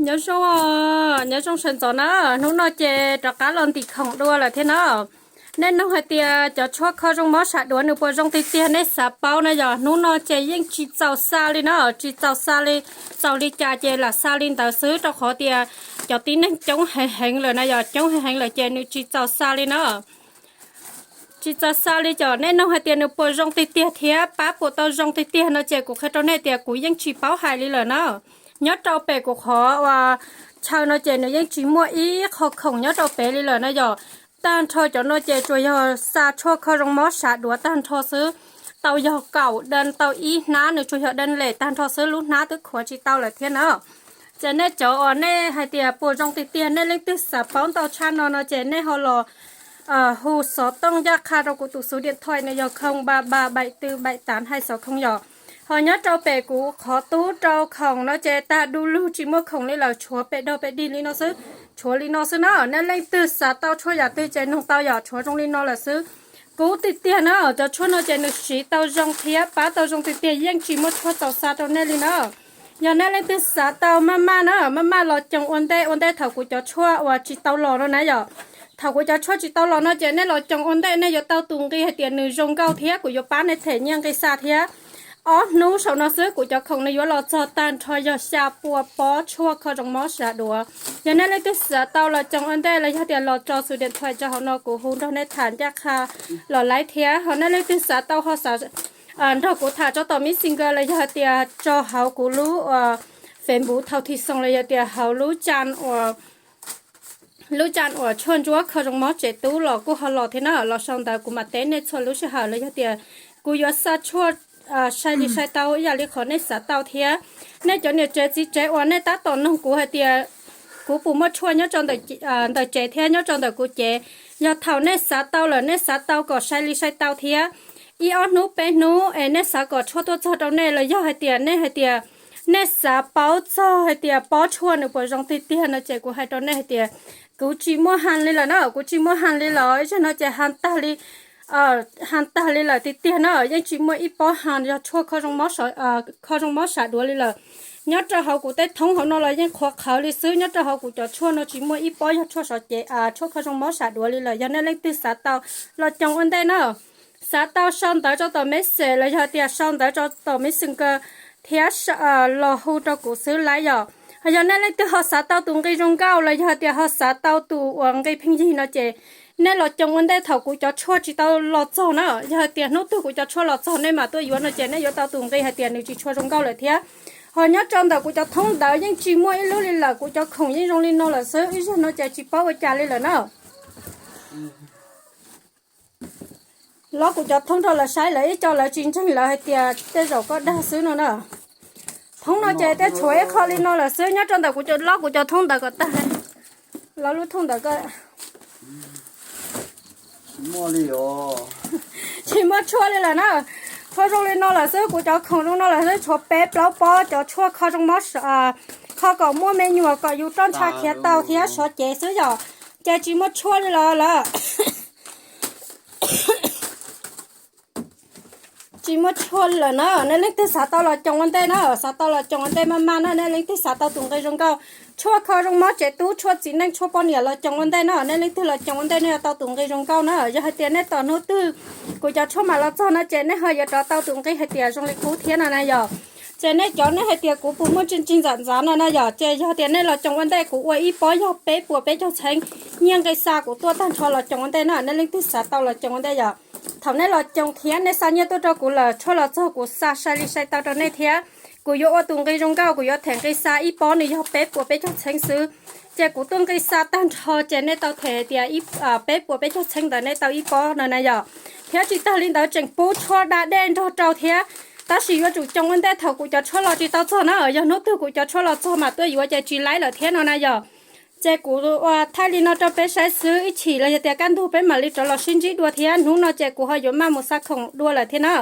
Nyob zoo, nyob zoo sawv ntxov na, hnub no ces rov qab los ntim khoom dua lawm thiab na. Nej nug hais tias cov tshuaj kho zoo mob sam duav nws puas zoo tiag tiag, nej xav paub na yog hnub no ces yeej tsis txaus xa li na, tsis txaus xa li, txaus li cas ces lam xa li ntawd xwb, rau qhov tias cov tib neeg coob heev heev lawm na, yog coob heev heev lawm ces nws tsis txaus xa li na. Tsis txaus xa li, cov nej nug hais tias nws puas zoo tiag tiag thiab pab puas tau zoo tiag tiag no ces kuv qhia rau nej tias kuv yeej tsis paub hais li lawm na. Nyob rau pem kuv qhov uas chaw no ces nws yeej tsis muaj ib qho khoom nyob rau pem li lawm na yom. Tag nrho cov no ces tsuas yog xa tshuaj kho zoo mob sam duav tag nrho xwb. Tau yog kaum dee tau ib hnab, nws tsuas yog dee lem tag nrho xwb, lub hnab twb khuav tsis tau lawm thiab na. Ces nej cov uas nej hais tias puas zoo tiag tiag, nej leej twg xav paub ntau tshaj no no ces nej ho los hu xov tooj ncaj qha rau kuv tus xuv diam thoi no yog khoo ba ba baim tw baim tav hais xov khoom yom. Ho nyob rau pem kuv qhov tub rau khoom no ces tag du lug tsis muaj khoom li lawm, tshuav pem dog pem dig li no xwb. Tshuav li no xwb na, nej leej twg xav tau tshuaj yam twg ces nug tau yom, tshuav zoo li no lawm xwb. Kub tiag tiag na, cov tshuaj no ces nws siv tau zoo thiab pab tau zoo tiag tiag, yeej tsis muaj tshuaj txaus xa rau nej li na. Yog nej leej twg xav tau maj maj na, maj maj los coos ua ntej, ua ntej thaum kuv cov tshuaj uas tsis tau los no na yom. Thaum kuv cov tshuaj tsis tau los no ces nej los coos ua ntej, nej yuav tau tus nqi hais tias nws zoo nkauj thiab kuv yuav pab nej them nyiaj nqi xa thiab. Ob hnub saum no xwb kuv cov khoom nws yuav los txog tag nrho yog xya pua pob tshuaj kho zoo mob sam duav. Yog nej leej twg xav tau los coos ua ntej los yog tias los tso xuv diam thoi rau hauv no kuv hu nrog nej tham ncaj qha los laib thiab. Ho nej leej twg xav tau ho xav nrog kuv tham tso tom Messenger los yog tias tso hauv kuv lub Facebook Thau Thi Xoo los yog tias hauv lub lub tsam uas tshuaj ntsuab kho zoo mob tsev tub los kuj ho los thiab na, los sau ntawv kuv mam teb nej txhua lub sij hawm los yog tias kuv yuav xa tshuaj sai li sai tau ib yam li qhov nej xav tau thiab. Nej cov niam tsev txiv tsev uas nej tab tom nug kuv hais tias kuv puas muaj tshuaj nyob rau ntawm tsev thiab nyob rau ntawm kuv cev, yog thaum nej xav tau lawm nej xav tau kom sai li sai tau thiab ib ob hnub peb hnub es nej xav kom tshuaj tuaj txog rau nej los yog hais tias nej hais tias nej xav paub txog hais tias pob tshuaj nws puas zoo tiag tiag no ces kuv hais rau nej hais tias kuv tsis muaj haj li lawm na, kuv tsis muaj haj li lawm, ib zaug no ces haj tag li haj tag li lawm tiag tiag na, yeej tsis muaj ib pob haj yog tshuaj kho zoo mob sam duav li lawm. Nyob rau hauv kuv tej thoob hauv no los yeej qhuav qhawv li xwb, nyob rau hauv kuv cov tshuaj no tsis muaj ib pob yog tshuaj sov cev, tshuaj kho zoo mob sam duav li lawm. Yog nej leej twg xav tau los coos ua ntej na, xav tau sau ntawv rau tom message los yog tias sau ntawv rau tom Messenger thiab los hu rau kuv xwb laib yom. Yog nej leej twg ho xav tau tus nqi zoo nkauj los yog tias ho xav tau tus uas nqi pheej yig no ces nej los coos ua ntej thaum kuv cov tshuaj tsis tau los txog na. Yog hais tias hnub twg kuv cov tshuaj los txog nej mam tuaj yuav no ces nej yuav tau tus nqi hais tias nws tsis tshua zoo nkauj lawm thiab. Ho nyob rau ntawm kuv cov thoob ntawv yeej tsis muaj ib lub li lawm, kuv cov khoom yeej zoo li no lawm xwb, ib zaug no ces tsis paub ua cas li lawm na. Los kuv cov thoob rau lawv saib, lawv ib co lawv tsis ntseeg, lawv hais tias tej zaum koj dag xwb no na. Thoob no ces tej tshuav ib qho li no lawm xwb, nyob rau ntawm kuv los kuv cov thoob ntawv kom tag. Los lub thoob ntawv ko tsis muaj tshuaj li lawm na. Tshuaj zoo li no lawm xwb, kuv cov khoom zoo no lawm xwb, tshuav peb plaub pob cov tshuaj kho zoo mob, kho kom muaj me nyuam kom yus roj ntsha khiav tau thiab sov cev xwb yom. Ces tsis muaj tshuaj li lawm lawm. Tsis muaj tshuaj li lawm na, nej leej twg xav tau los coos ua ntej na, xav tau los coos ua ntej maj maj na, nej leej twg xav tau tus nqi zoo nkauj, tshuaj kho zoo mob tsev tub, tshuaj txiv neej, tshuaj poj niam los coos ua ntej na, nej leej twg los coos ua ntej nej yuav tau tus nqi zoo nkauj na. Yog hais tias nej tos hnub twg kuv cov tshuaj mam los txog no ces nej ho yuav rov tau tus nqi hais tias zoo li qub thiab no na yom. Ces nej cov nej hais tias kuv puas muaj ntseeg ntseeg ntxam ntxav no na yom, ces yog tias nej los coos ua ntej kuv ua ib pob yog peb puas peb caug txheeb nyiaj nqi xa kuv tuaj tag nrho los coos ua ntej na, nej leej twg xav tau los coos ua ntej yom. Thaum nej los coos thiab nej xa nyiaj tuaj rau kuv lawm, tshuaj los txog kuv xa sai li sai tau rau nej thiab. Kuv yuav ua tus nqi zoo nkauj, kuv yuav them nqi xa ib pob nws yog peb puas peb caug txheeb xwb. Ces kuv tuaj nqi xa tag nrho ces nej tau them tias peb puas peb caug txheeb ntawd nej tau ib pob no na yom. Thiab tsis tag li ntawd tseem pub tshuaj da dej nrog rau thiab. Tab sis yuav tsum coos ua ntej thaum kuv cov tshuaj los tsis tau txog na, yog hnub twg kuv cov tshuaj los txog mam tuaj yuav ces tsis laib lawm thiab no na yom. Ces kuv ua thaij li no rau peb saib xwb, ib chim los yog tias kaj ntug peb mam li rov los sib ntsib dua thiab, hnub no ces kuv ho yuav maj mus xa khoom dua lawm thiab na.